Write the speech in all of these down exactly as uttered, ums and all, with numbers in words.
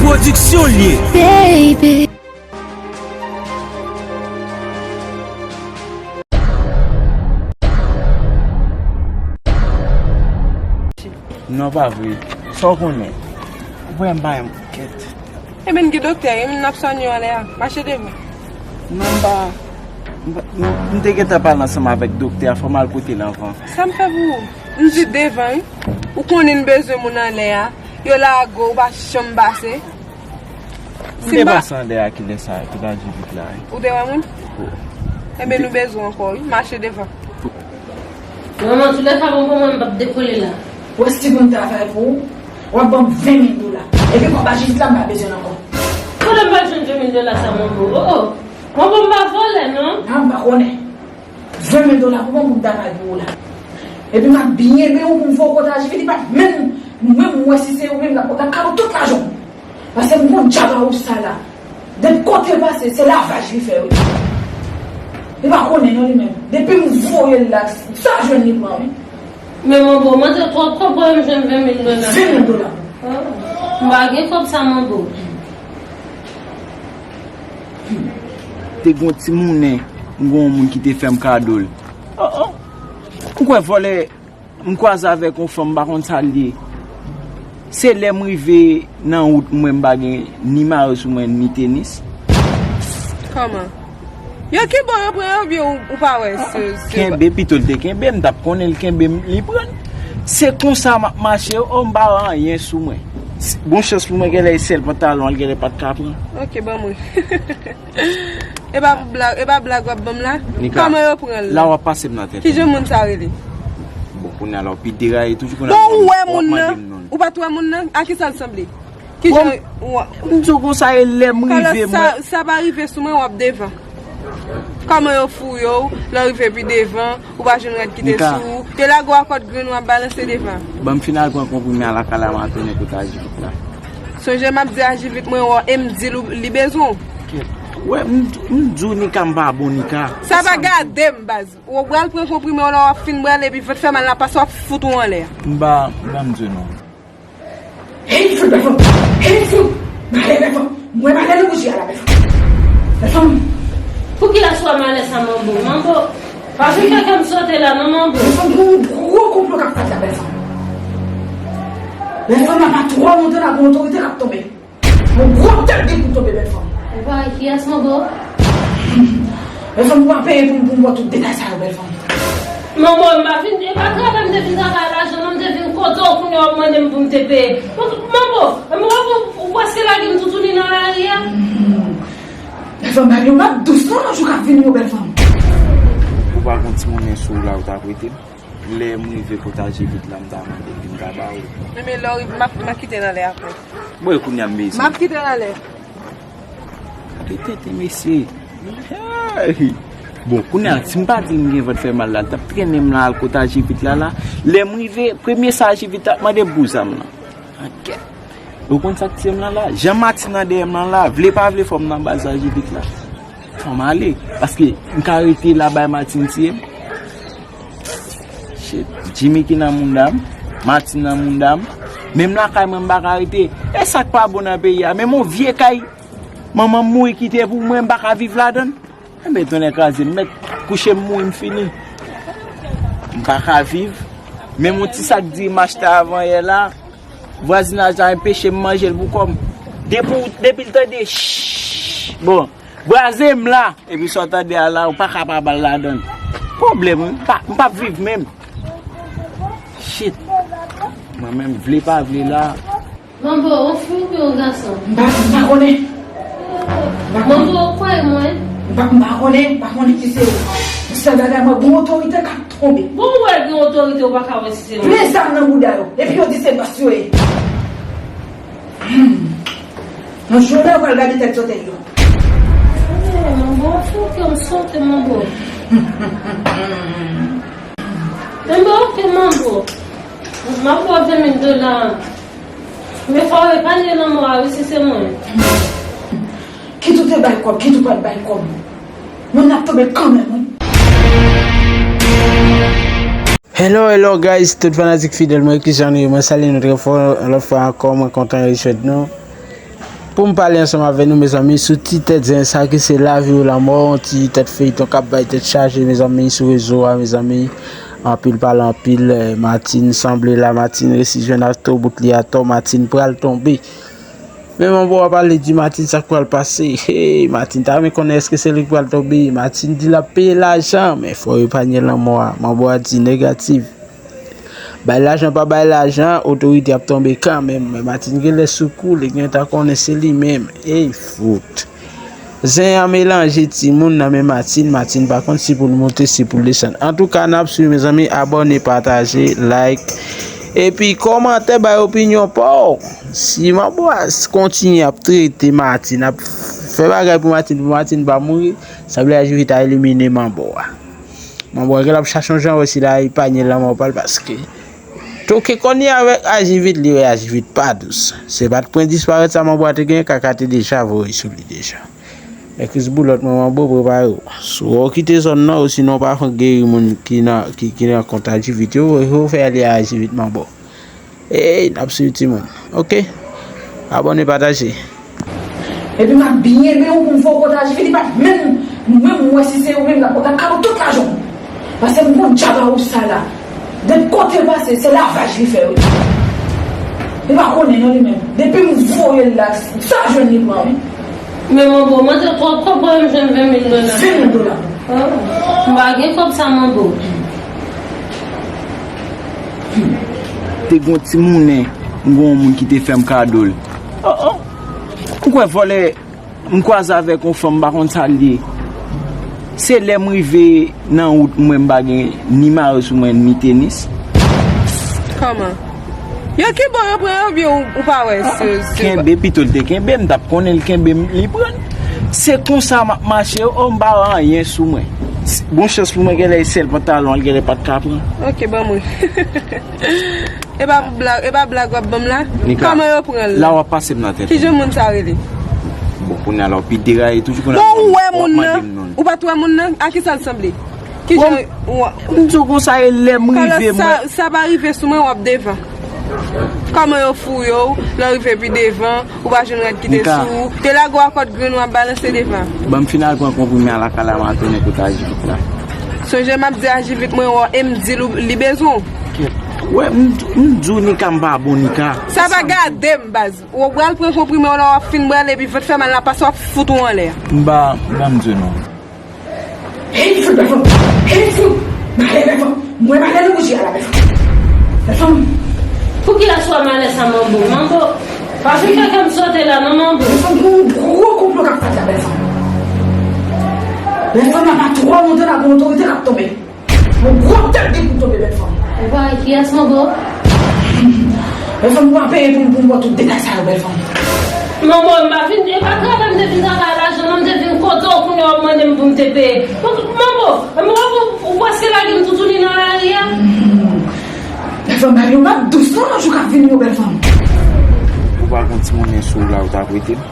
Pwodiksyon l ye. Baby. Non, pa vre. Sa w konnen? Ou wè m pa yon kèt. Ebyen, gen doktè, e moun n ap swenn yo anlè a. Mache devan. Non, m pa. M pa- m- m te gentan pale ansanm avèk doktè a, fò m al kote l anvan. Sa m fè pou ou? M di devan, wi. Ou konnen n bezwen moun anlè a. Yo lage w, ou pa janm pase. M te pase anlè a kilè sa, kilè a Jivit la, wi. Ou te wè moun? Ebyen, nou bezwen ankò, wi. Mache devan. Manman, toulèka bon pou mwen, m p ap dekole la. Ou wè si pou m travay pou ou, w ap ban m ven mil dola. Epi kòb a Jivit la, m pa bezwen l ankò. Kote m pral jwenn ven mil dola sa, Manbo? Oh, oh. Manbo, m pa vòlè, non. Nan, m pa konnen. Ven mil dola pou mwen pou m travay pou ou la. Epi m ap byen benyen w pou m voye w kote a Jivit, li p ap menm, mwen m wè si se ou menm l ap, l ap kale w tout lajan w. Paske m gon djab a ou sa la. Depi kote l pase, se lavaj li fè, wi. Li pa konnen non li menm. Depi m voye l la, sa jwenn li pran, wi. Men Manbo, mande twòp kòb pou m jwenn ven mil dola. Ven mil dola. M pa gen kòb sa, Manbo. Te gon ti mounen, m gon moun ki te fè m kado l. Oh, oh. M kwè vòlè, m kwaze avèk yon fanm, m pa konn sa l ye. Se lè m rive nan wout mwen, m pa gen ni mayo sou mwen, ni tenis. Kòman? Yo ki bò yo pran yo, oubyen ou, ou pa wè se, se Kenbe, pito l te kenbe, m t ap konnen l kenbe m, li pran l. Se konsa m ap mache, oh, m pa wè anyen sou mwen. S- Bon chans pou mwen, genlè e sèl pantalon al, genlè pa t ka pran. Ok, ban mwen. E pa blag, e pa blag w ap ban m la? Nika, Kòman yo pran l? La w ap pase m nan tèt. Kijan moun sa rele? Bon, kounye a la, w pi deraye toujou kounye a. Bon, ou wè W ap moun mande nan? M non. Ou pa t wè moun nan? A ki sa l sanble? Kijan ou wè? M di w konsa, e lè m rive, Sa, mwen. Sa pa rive sou mwen, w ap devan. Kòman yo fouye w, lè w rive pi devan, ou pa jwenn rad ki te sou ou. Yo lage w a kòd grenn, w ap balanse devan. Ban m fin al pran konprime a lakay la, m a tounen kote a Jivit la. Sonje m ap di a Jivit mwen wè w, e m di l ou- li bezwen w. Wè, m, m di w Nika, m pa bon Nika. Sa pa gade m, baz. Ou pral pran konprime w la, w ap fin brale, epi vant fè mal la, pase w ap fout ou anlè. M pa, m pa m di w non. Hey, fout, bèl fanm! Hey, fout! Malè, bèl fanm! Mwen malè nan bouji a la, bèl fanm! Bèl fanm! Poukilès ou wè malè sa, Manbo? Manbo, pa vin fè kè m sote la, non, Manbo. Bèl fanm, gon gwo konplo k ap fèt la, bèl fanm! Bèl fanm, la pa twò lontan la, gon otorite k ap tonbe. Yon gwo tèt gen pou tonbe, bèl fanm. Ou pa wè kiyès, Manbo? Bèl fanm, ou pa peye pou m, pou m wè tout detay sa yo, bèl fanm. Manbo, m pa vin, e pa travay m te vin travay lajan, non, m te vin kote w kounye a w ap mande m pou m te peye. Manbo, m wè ou, ou prèske lage m toutouni nan lari a. Bèl fanm, ba yo mat dous, non, nan jou k ap vini yo, bèl fanm. Ou pa gon ti monnen sou ou la, ou ta prete m? Lè m rive kote a Jivit la, m ta mande l, m ta ba ou. Men, men lè w rive, m ap, m ap kite l anlè apre. Bon, e kounye a m bezwen. M ap kite l anlè. Gade tenten mesye. Hey! Bon, kounye a, si m pa di m gen vant fè mal la, l t ap trennen m la al kote a Jivit la la. Lè m rive, premye sa a Jivit t ap mande m pou zam lan. Ankèt. Ou konn sa k tiye m lan la? Jan Matin nan dèyè m lan la, vle pa vle fò m nan baz a Jivit la. Fò m ale, paske m ka rete la bay Matin tiye m. Shit, Jimmy ki nan mounda m, Matin nan mounda m. Menm lakay mwen m pa ka rete. E sa k pa bon nan peyi a, menm yon vye kay manman m mouri kite pou mwen, m pa ka viv ladan l. Enben, tonnè kraze m, mèt kouche m mouri, m fini. M pa ka viv. Menm yon ti sak diri m achte avan yè la, vwazinaj la enpeche m manje l pou kò m. Depi, depi l tande, shh, bon, braze m la, epi sa w tande a la, ou pa ka pa ba l ladan l. Pwoblèm, wi, m pa, m p ap viv menm. Shit. Mwen menm, vle pa vle la. Manbo, ou fi oubyen ou gason? M pa, m pa konnen. M pa konnen. Manbo, ou kwè mwen? M pa, m pa konnen, m pa konnen ki se ou. Sèl bagay mwen, gon otorite k ap tonbe. Bon, ou wè gen otorite, ou pa ka wè si se mwen. Plen zam nan bouda yo. Epi yo di se bòs yo ye. Hmm. Yon jounen yo pral gade tèt sotèy yo. Eh, Manbo, ou fou ke m sote, Manbo. Manbo, ok, Manbo. M ap ba w ven mil dola. Men fò w epanye lanmò a, wi, si se mwen. Kit ou te bay kòb, kit ou pa t bay kòb. Moun nan ap tonbe kanmenm, wi. Hello, hello guys, tout fanatik fidèl mwen, kijan nou ye? Mwen salye nou trè fò, yon lòt fwa ankò, mwen kontan reswèt nou. Pou m pale ansanm avè nou, mezanmi, sou ti tèt zen sa ki se lavi ou lanmò, yon ti tèt feyton k ap bay tèt chaje, mezanmi, sou rezo a, mezanmi. Anpil pale anpil, eh, Martine sanble la, Martine resi jwenn atò, bout li atò, Martine pral tonbe. Men manbo a pale di Martine sa k pral pase. Hey, Martine ta renmen konnen èske se li k pral tonbe. Martine di l ap peye lajan, men fò yo epanye lanmò a. Manbo a di negatif. Bay lajan pa bay lajan, otorite ap tonbe kanmenm. Men Martine genlè sou kou, li gentan konnen se li menm. Ey, fout. Zen an melanje timoun nan men Martine, Martine pa konn si pou l monte, si pou l desann. Antouka, n ap swiv, mezanmi, abòne, pataje, like, epi kòmante, bay opinyon pa w. Si manbo a kontinye ap trete Martine, ap fè bagay pou Martine, pou Martine pa mouri, sanble Ajivit a elimine manbo a. Manbo a genlè ap chache yon jan wè si l a epanye lanmò pa l, paske toke kònye avèk Ajivit, li wè Ajivit pa dous. Se pa t pwen disparèt sa manbo a te gen, kaka te deja voye sou li deja. Men Chris Boulòt, mwen manbo, prepare w. Si w kite zòn nan, osinon w pa fè geri moun ki nan, ki, ki nan kont Ajivit yo, yo fè ale a Ajivit manbo. Ey, n ap swiv timoun. Oke? Abòne, pataje. Epi m ap byen men w pou m fè w kontaj fini, pa menm, menm m wè si se ou menm l ap kontak kado tout lajan w. Paske m gon djab a ou sa la. Depi kote l pase, se lavaj li fè wi. Li pa konnen non li menm. Depi m voye l la, sa jwenn li pran wi. Men manbo, mwen te twòp kòb pou m jwenn ven mil dola. Ven mil dola. M pa gen kòb sa manbo. Te gon ti mounen, m gon moun ki te fè m kado l. Oh, oh. M kwè vòlè, m kwaze avèk yon fanm, m pa konn sa l ye. Se lè m rive nan wout mwen, m pa gen ni mayo sou mwen, ni tenis. Kòman? Yo ki bò yo pran yo, oubyen ou, ou pa wè si, si... Kenbe, pito l te kenbe m, t ap konnen l kenbe m, li pran. Se konsa m ap mache, o, m pa wè anyen sou mwen. Bon chans pou mwen, genlè e sèl pantalon an, l genlè pa t ka pran. Ok, ban mwen. E pa blag, e pa blag w ap ban m la? Nika, kòman yo pran l la? La w ap pase m nan tèt. Kijan moun sa rele? Bon, kounye a la, w pi deraye toujou, kounye a... Bon, ou wè moun nan? Ou pa t wè moun nan? A kisa l sanble? Kijan... Bon, m di w konsa, e lè m rive, mwen... Sa, sa pa rive sou mwen, w ap devan. Kòman yo fouye w, lè w rive pi devan, ou pa jwenn rad ki te sou ou. Te lage w a kòd grenn, w ap balanse devan. Ban m fin al pran konprime a lakay la, m a tounen kote Ajivit la. Sonje m ap di Ajivit mwen wè w, e m di l ou, li bezwen w. Wè, m, m di w Nika, m pa bon Nika. Sa pa gade m, baz. Ou pral pran konprime w la, w ap fin brale, epi vant fè mal la, pase w ap fout ou anlè. M pa, m pa m di w non. Hey, fout, bèl fanm! Hey, fout! Malè, bèl fanm! Mwen malè nan bouji a la, bèl fanm! Bèl fanm! Poukilès w a malè sa, manbo? Manbo, pa fin fè kè m sote la, non, manbo. Bèl fanm, gon gwo konplo k ap fèt la, bèl fanm. Bèl fanm, la pa twò lontan, la gon otorite k ap tonbe. Yon gwo tèt gen pou tonbe, bèl fanm. Ou pa wè kiyès, manbo? Bèl fanm, ou pa peye pou m, pou m ba w tout detay sa yo, bèl fanm. Manbo, m pa vin, e pa travay m te vin travay a lajan, non, m te vin kote w, kounye a w ap mande m pou m te peye. Manbo, manbo, ou, ou prèske lage m toutouni nan lari a. Bèl fanm, ba yo m ap dous, non, jou k ap vini yo, bèl fanm. Ou pa gon ti monnen sou ou la, ou ta prete m?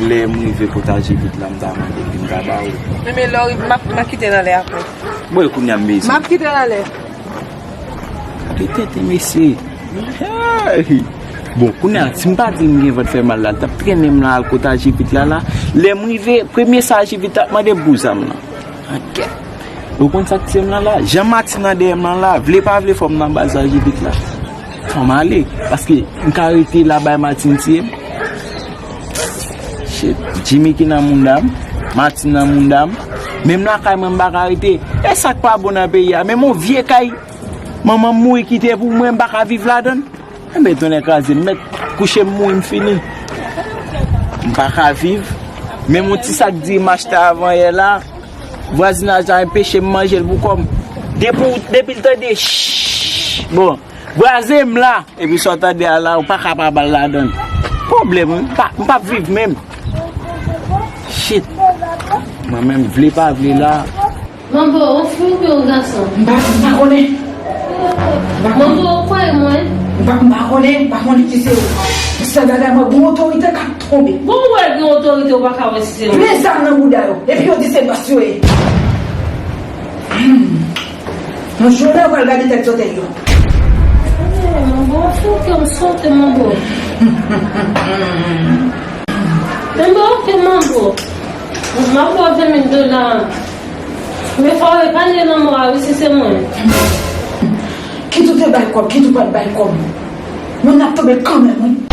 Lè m rive kote Ajivit la, m ta mande pou m ta ba ou. Men, men lè w rive, m ap, m ap kite l anlè apre. Bon, e kounye a m bezwen. M ap kite l anlè. Gade tenten, mesye. Hey! Bon, kounye a, si m pa di l m gen vant fè mal la, l t ap trennen m la al kote Ajivit la, la. Lè m rive, premye sa Ajivit t ap mande, bout zam lan. Ankèt. Ou konn sa k tiye m lan la? Jan Martine nan dèyè m lan la, vle pa vle, fò m nan baz Ajivit la. Fò m ale, paske m ka rete la bay Martine tiye m. Shit, Jimmy ki nan mounda m, Martine nan mounda m. Menm lakay mwen, m pa ka rete. E sa k pa bon nan peyi a? Menm yon vye kay manman m mouri kite pou mwen, m pa ka viv ladan l. Enben, tonnè kraze m, mèt kouche m mouri, m fini. M pa ka viv. Menm yon ti sak diri m achte avan yè la, vwazinaj la anpeche m manje l pou kò m. Depi w, depi l tande, shh, bon, vwazen m la, epi sa w tande a la, ou pa ka pa ba l ladan l. Pwoblèm, wi, m pa, m p ap viv menm. Shit. Mwen menm, vle pa vle la. Manbo, ou fi oubyen ou gason? M pa, m pa konnen. M pa konnen. Manbo, ou kwè mwen? M pa, m pa konnen, m pa konnen ki se ou. Sèl bagay mwen, gon otorite k ap tonbe. Bon, ou wè gen otorite, ou pa ka wè si se ou. Men zam nan bouda yo. Epi yo di se bòs yo ye. Hmm. Yon jounen ou pral gade tèt sotèy yo. Eh, manbo, ou fou ke m sote, manbo. Enben, oke, manbo. M ap ba w ven mil dola an. Men fò w epanye lanmò a, wi, si se mwen. Kit ou te bay kòb, kit ou pa t bay kòb. Mwen n ap tonbe kanmenm, wi.